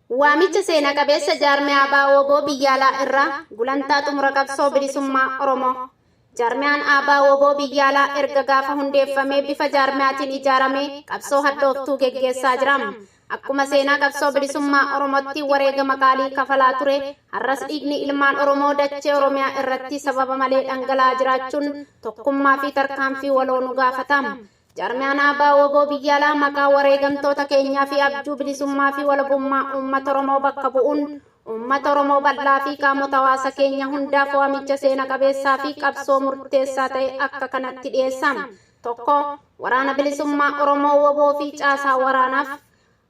Waamicha seena qabeessa jaarmiyaa ABO-WBO biyya alaa irraa gulantaa xumura qabsoo bilisummaa Oromoo. Jaarmiyaan ABO-WBO biyya alaa erga gaafa hundeeffamee bifa jaarmiyaatiin ijaaramee qabsoo hadhooftuu geggeessaa jira. Akkuma seenaa qabsoo bilisummaa Oromootti wareegama qaalii kafalaa ture, har'as dhiigni ilmaan Oromoo dachee Oromiyaa irratti sababa malee dhangala'aa jiraachuun tokkummaa fi tarkaanfii waloo nu gaafata. Jaarmiyaan ABO-WBO biyya alaa maqaa wareegamtoota keenyaa fi abjuu bilisummaa fi walabummaa uummata Oromoo bakka bu'uun uummata Oromoo bal'aa fi qaamota hawaasa keenya hundaaf waamicha seena qabeessaa fi qabsoo murteessaa ta'e akka kanatti dhiyeessa. 1, Waraana Bilisummaa Oromoo WBO fi caasaa waraanaaf.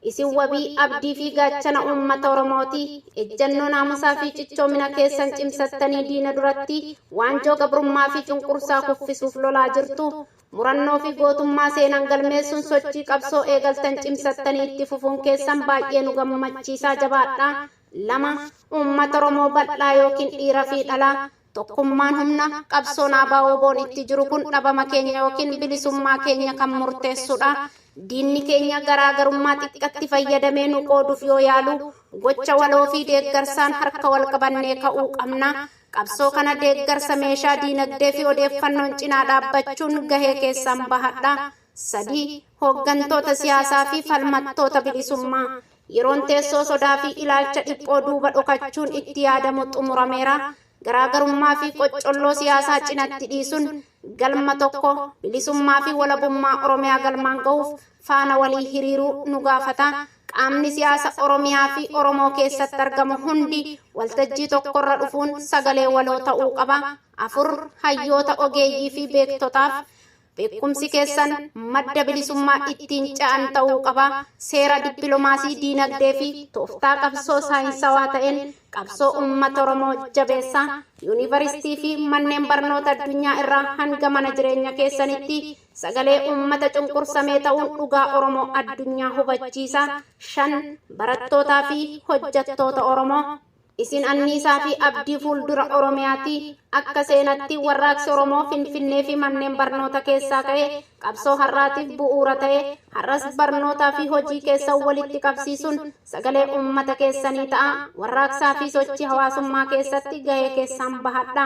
Isin wabii, abdii fi gaachana uummata Oromooti. Ejjannoo naamusaa fi cichoomina keessan cimsattanii diina duratti waanjoo gabrummaa fi cunqursaa kuffisuuf lolaa jirtu. Murannoo fi gootummaa seenaan galmeessuun sochii qabsoo eegaltan cimsattanii itti fufuun keessan baay'ee nu gammachiisaa jabaadhaa. 2, Uummata Oromoo bal'aa ykn dhiira fi dhalaa. Tokkummaan humna, qabsoon ABO-WBOn itti jiru kun dhabama keenya ykn bilisummaa keenya kan murteessudha. Diinni keenya garaa garummaa xiqqatti fayyadamee nu qooduuf yoo yaalu, gocha waloo fi deeggarsaan harka wal qabannee ka'uu qabna. Qabsoo kana deeggarsa meeshaa, diinagdee fi odeeffannoon cinaa dhaabbachuun gahee keessan bahadha. 3, Hooggantoota siyaasaa fi falmattoota bilisummaa. Yeroon teessoo sodaa fi ilaalcha dhiphoo duuba dhokachuun itti yaadamu xumurameera. Garaagarummaa fi qoccolloo siyaasaa cinatti dhiisuun galma tokko, bilisummaa fi walabummaa Oromiyaa galmaan gahuuf faana walii hiriiruu nu gaafata. Qaamni siyaasa Oromiyaa fi Oromoo keessatti argamu hundi waltajjii tokkorra dhufuun sagalee waloo ta'uu qaba. 4, Hayyoota, ogeeyyii fi beektotaaf. Beekumsi keessan madda bilisummaa ittiin ce'an ta'uu qaba. Seera dippilomaasii, diinagdee fi tooftaa qabsoo saayinsawaa ta'een qabsoo uummata Oromoo jabeessaa. Yuunivarsiitii fi manneen barnoota addunyaa irraa hanga mana jireenya keessanitti sagalee uummata cunqursamee ta'uun dhugaa Oromoo addunyaa hubachiisa. 5, Barattootaa fi hojjettoota Oromoo. Isin anniisaa fi abdii fuuldura Oromiyaati. Akka seenatti warraaqsi Oromoo Finfinnee fi manneen barnoota keessaa ka'e qabsoo har'aatiif bu'uura ta'e. Har'as barnootaa fi hojii keessan walitti qabsiisuun sagalee uummata keessanii ta'a. Warraaqsaa fi sochii hawaasummaa keessatti gahee keessan bahadha.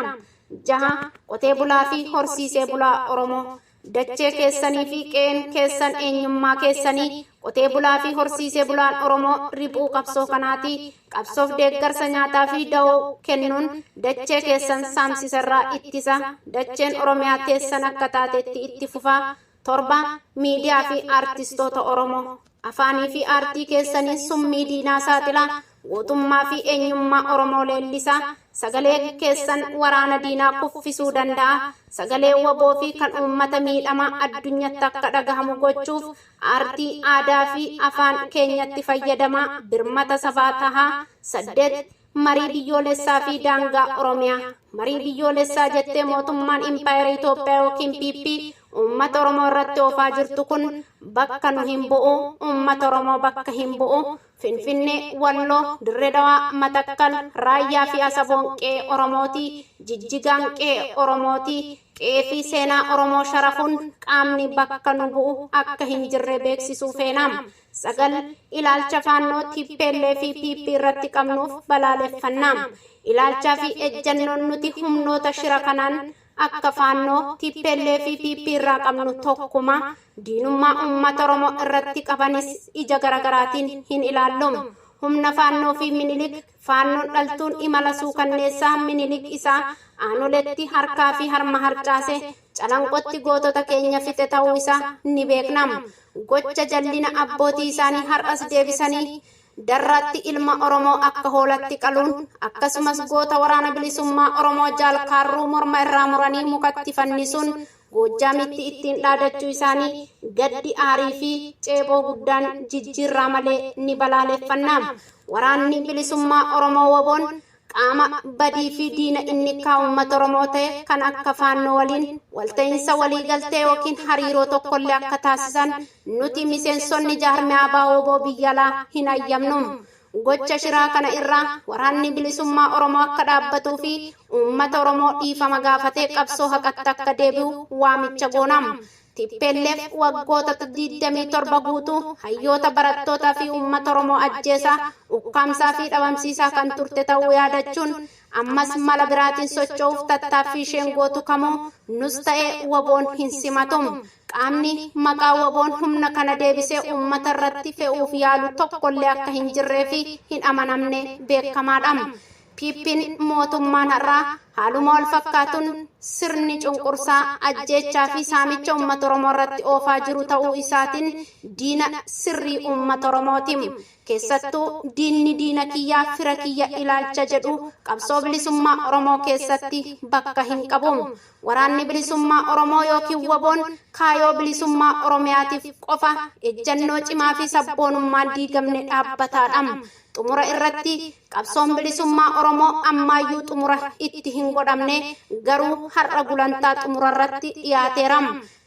6, Qotee bulaa fi horsiisee bulaa Oromoo. Dachee keessanii fi qe'een keessan eenyummaa keessanii. Qotee bulaa fi horsiisee bulaan Oromoo riphuu qabsoo kanaati. Qabsoof deeggarsa nyaataa fi dawoo kennuun dachee keessan saamsisa irraa ittisa. Dacheen Oromiyaa teessan akka taatetti itti fufa. 7, Miidiyaa fi aartistoota Oromoo. Afaanii fi aartii keessaniin summii diinaa saaxila. Gootummaa fi eenyummaa Oromoo leellisa. Sagalee keessan waraana diinaa kuffisuu danda'a. Sagalee wbo fi kan uummata miidhamaa addunyatti akka dhagahamu gochuuf aartii, aadaa fi afaan keenyatti fayyadamaa birmata sabaa tahaa. 8, Marii biyyoolessaa fi daangaa Oromiyaa. Marii biyyoolessaa jettee mootummaan Impaayera Itoophiyaa ykn PP uummata Oromoo irratti oofaa jirtu kun bakka nu hin bu'u, uummata Oromoo bakka hin bu'u. Finfinnee, Walloo, Dirre Dawaa, Matakkal, Raayyaa fi Asaboon qe'ee Oromooti. Jijjigaan qe'ee Oromooti. Qe'ee fi seenaa Oromoo sharafuun qaamni bakka nu bu'u akka hin jirre beeksisuu feena. 9, Ilaalcha Faannoo, tplf fi PP irratti qabnuuf balaaleffanna. Ilaalchaa fi ejjannoon nuti humnoota shira kanaan akka Faannoo, tplf fi PP irraa qabnu tokkuma. Diinummaa uummata Oromoo irratti qabanis ija garagaraatiin hin ilaallu. Humna Faannoo fi Minilik, Faannoon dhaltuun imala suukanneessaa Minilik isaa Aanoletti harkaa fi harma harcaase Calanqotti gootota keenya fixe ta'uu isaa ni beekna. Gocha jallina abbootii isaanii har'as deebisanii Darraatti ilma Oromoo akka hoolatti qaluun, akkasumas goota Waraana Bilisummaa Oromoo Jaal Kaarruu morma irraa muranii mukatti fannisuun Goojjaamitti ittiin dhaadachuu isaanii gaddi, aarii fi ceephoo guddaan jijjiirraa malee ni balaaleffanna. Waraanni Bilisummaa Oromoo WBOn qaama badii fi diina innikkaa uummata Oromoo ta'e kan akka Faannoo waliin walta'iinsa waliigaltee ykn hariiroo tokkollee akka taasisan nuti miseensonni jaarmiyaa ABO-wbo biyya alaa hin hayyamnu. Gocha shiraa kana irraa Waraanni Bilisummaa Oromoo akka dhaabbatuu fi uummata Oromoo dhiifama gaafatee qabsoo haqatti akka deebi'u waamicha goona. Tplf waggoota 27 guutuu hayyoota, barattootaa fi uummata Oromoo ajjeesaa, ukkaamsaa fi dhabamsiisaa kan turte ta'uu yaadachuun, ammas mala biraatiin socho'uuf tattaaffii isheen gootu kamuu nus ta'e WBOn hin simatu. Qaamni maqaa WBOn humna kana deebisee uummata irratti fe'uuf yaalu tokkollee akka hin jirree fi hin amanamne beekamaadha. PPn mootummaan har'aa haaluma wal fakkaatuun sirni cunqursaa, ajjeechaa fi saamicha uummata Oromoo irratti oofaa jiru ta'uu isaatiin diina sirrii uummata Oromooti. Keessattuu diinni diina kiyyaa fira kiyya ilaalcha jedhu qabsoo bilisummaa Oromoo keessatti bakka hin qabu. Waraanni bilisummaa Oromoo yookiin WBOn kaayoo bilisummaa Oromiyaatiif qofa ejjannoo cimaa fi sabboonummaan diigamne dhaabbataadha. Xumura irratti qabsoon bilisummaa Oromoo ammaayyuu xumura itti hin godhamne, garuu har'a gulantaa xumura irratti dhiyaateera.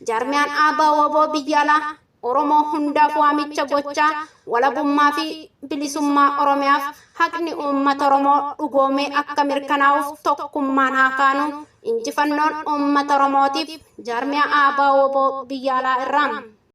Jaarmiyaan ABO WBO biyya alaa Oromoo hundaaf waamicha gochaa walabummaa fi bilisummaa Oromiyaaf haqni uummata Oromoo dhugoomee akka mirkanaa'uuf tokkummaan haa kaanu. Injifannoon uummata Oromootiif. Jaarmiyaa ABO WBO biyya alaa irraa.